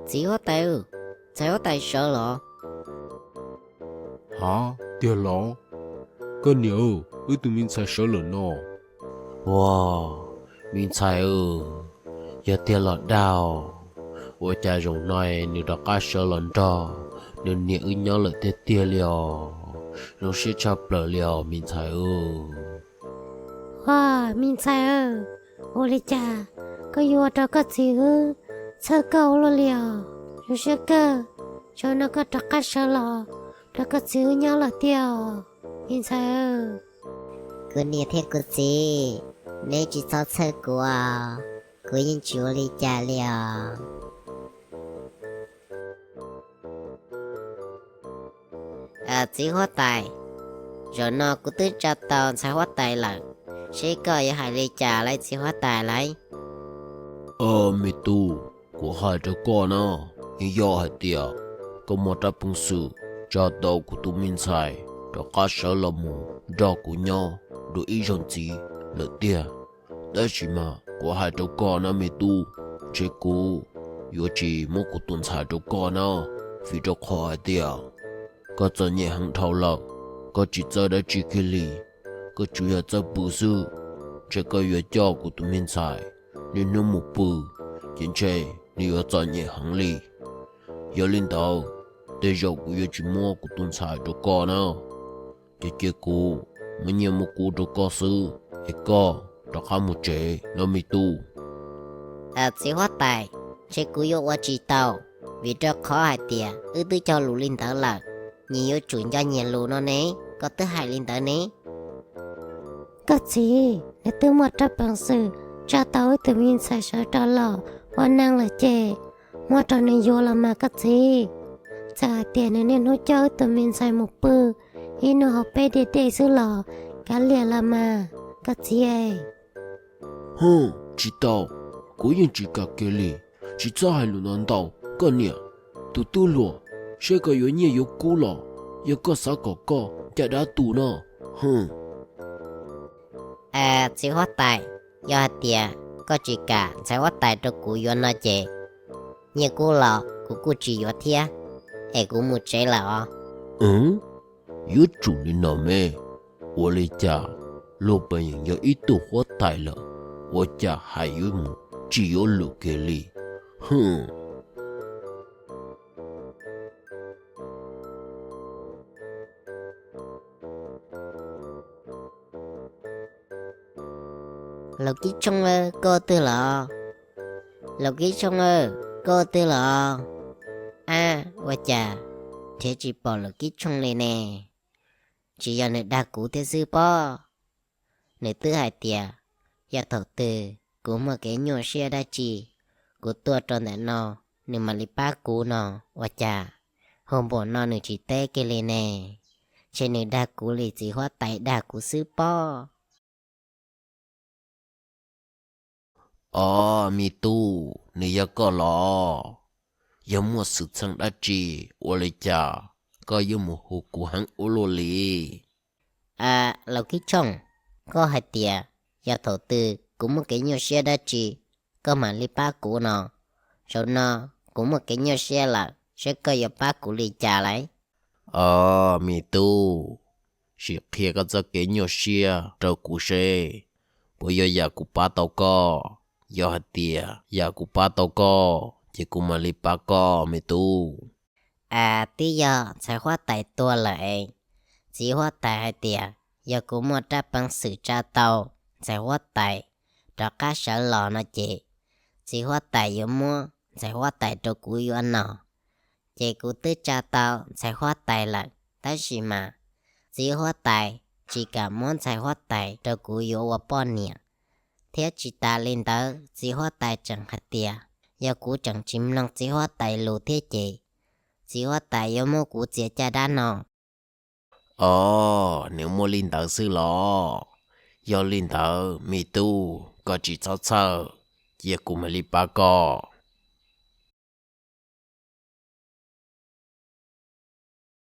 Txiv huab tais, ntxhais huab tais sawv los. Ha, tiag los? Koj niam, wb tus me ntxhais sawv lawm no. Ua, me ntxhais, yog tiag los dag? Ua cas zaum no nws rov qab sawv los nrog nws niam wb nyob lawm tiag tiag li os? Zoo siab tshaj plaws li os me ntxhais. Ua, me ntxhais, ua li cas koj yuav ua rau koj txiv wb txhawj koj ua luaj li os? Zoo siab kawg, zaum no koj rov qab sawv los nrog koj txiv wb nyob lawm tiag os me ntxhais. Kuv niam thiab kuv txiv, neb tsis txhob txhawj kuv, kuv yeej tsis ua li cas li os. Txiv huab tais, zaum no kuv twb tsa tau ntxhais huab tais lawm, seb koj yuav hais li cas lauj txiv huab tais lauj? Me tub, kuv hais rau koj na, yeej yog hais tias koj muaj rab peev xwm tsa tau kuv tus me ntxhais rov qab sawv los mus nrog kuv nyob dua ib zaug ntxiv lawm tiag. Tab sis mas kuv hais rau koj na me tub, ntshe kuv yuav tsis muab kuv tus ntxhais rau koj na, vim rau qhov hais tias koj txom nyem heev dhau lawm, koj tsis txawj dab tsi kiag li, koj tsuas yog txawj pw xwb. Ntshe koj yuav coj kuv tus me ntxhais niaj hnub mus pw, ces ntshe nws yuav txom nyem heev li. Yog li ntawd, tej zaum kuv yuav tsis muab kuv tus ntxhais rau koj na. Ces cia kuv muab nyiaj muab kub rau koj xwb, es koj rov qab mus tsev no me tub. Txiv huab tais, ntshe kuv yuav ua tsis tau, vim rau qhov hais tias wb twb cog lus li ntawd lawm, nyias yuav tsum nco nyias lus no ne, koj twb hais li ntawd ne. Koj txiv, nws twb muaj rab peev xwm tsa tau wb tus me ntxhais sawv rov los ua neeg lawm ces muab rau nws yuav los mas koj txiv. Txawm hais tias nws niaj hnub coj wb tus me ntxhais mus pw ib hnub hauv peb diam dej xwb los kav liam los mas koj txiv. Hu, tsis tau, kuv yeej tsis kam kiag li. Tsis txhob hais lus no ntau, koj niam. Tus tub hluas, seb koj yuav nyiaj yuav kub los yog koj xav kom koj caj dab tu no? Hu. Txiv huab tais, yog hais tias koj tsis kam ntxhais huab tais rau kuv yuav no ces nyiaj kub los kuv kuj tsis yuav thiab, es kuv mus tsev lawm os. Yuav tsum li no me, ua li cas luag pes yeem yog ib tug huab tais lawm, ua cas hais yuav mus tsis yuav lus kiag li? Hu. Laus Kib Tshooj, koj twg los? Laus Kib Tshooj, koj twg los? Ab, ua cas nrhiav tsis pom Laus Kib Tshooj li ne? Tsis yog nws dag kuv thiab xwb pob? Nws twb hais tias yog thaum twg kuv muaj kev nyuaj siab dab tsi, kuv tuaj rau ntawm no nws mam li pab kuv no, ua cas hu npaum no nws tsis teb kiag li ne? Ntshe nws dag kuv li txiv huab tais dag kuv xwb pob. Os, me tub, nws yog koj los? Yog muaj xwm txheej dab tsi ua li cas koj yuav mus hu kuv heev ua luaj li? Laus Kib Tshooj, koj hais tias yog thaum twg kuv muaj kev nyuaj siab dab tsi, koj mam li pab kuv no. Zaum no kuv muaj kev nyuaj siab lawm, seb koj yuav pab kuv li cas lawm? Os, me tub, sim qhia koj txoj kev nyuaj siab rau kuv seb puas yog yam kuv pab tau koj. Yog hais tias yam kuv pab tau koj, ces kuv mam li pab koj, me tub. As, twb yog ntxhais huab tais tuag lawm es, txiv huab tais hais tias yog kuv muaj rab peev xwm tsa tau ntxhais huab tais rov qab sawv los no ces, txiv huab tais yuav muab ntxhais huab tais rau kuv yuav no. Ces kuv twb tsa tau ntxhais huab tais lawm, tab sis mas txiv huab tais tsis kam muab ntxhais huab tais rau kuv yuav ua poj niam. Thiab tsis tas li ntawd, txiv huab tais tseem hais tias yog kuv tseem tsis mloog txiv huab tais lus thiab ces, txiv huab tais yuav muab kuv txiav caj dab no. Os, nws muaj li ntawd xwb los? Yog li ntawd me tub, koj tsis txhob txhawj, cia kuv mam li pab koj.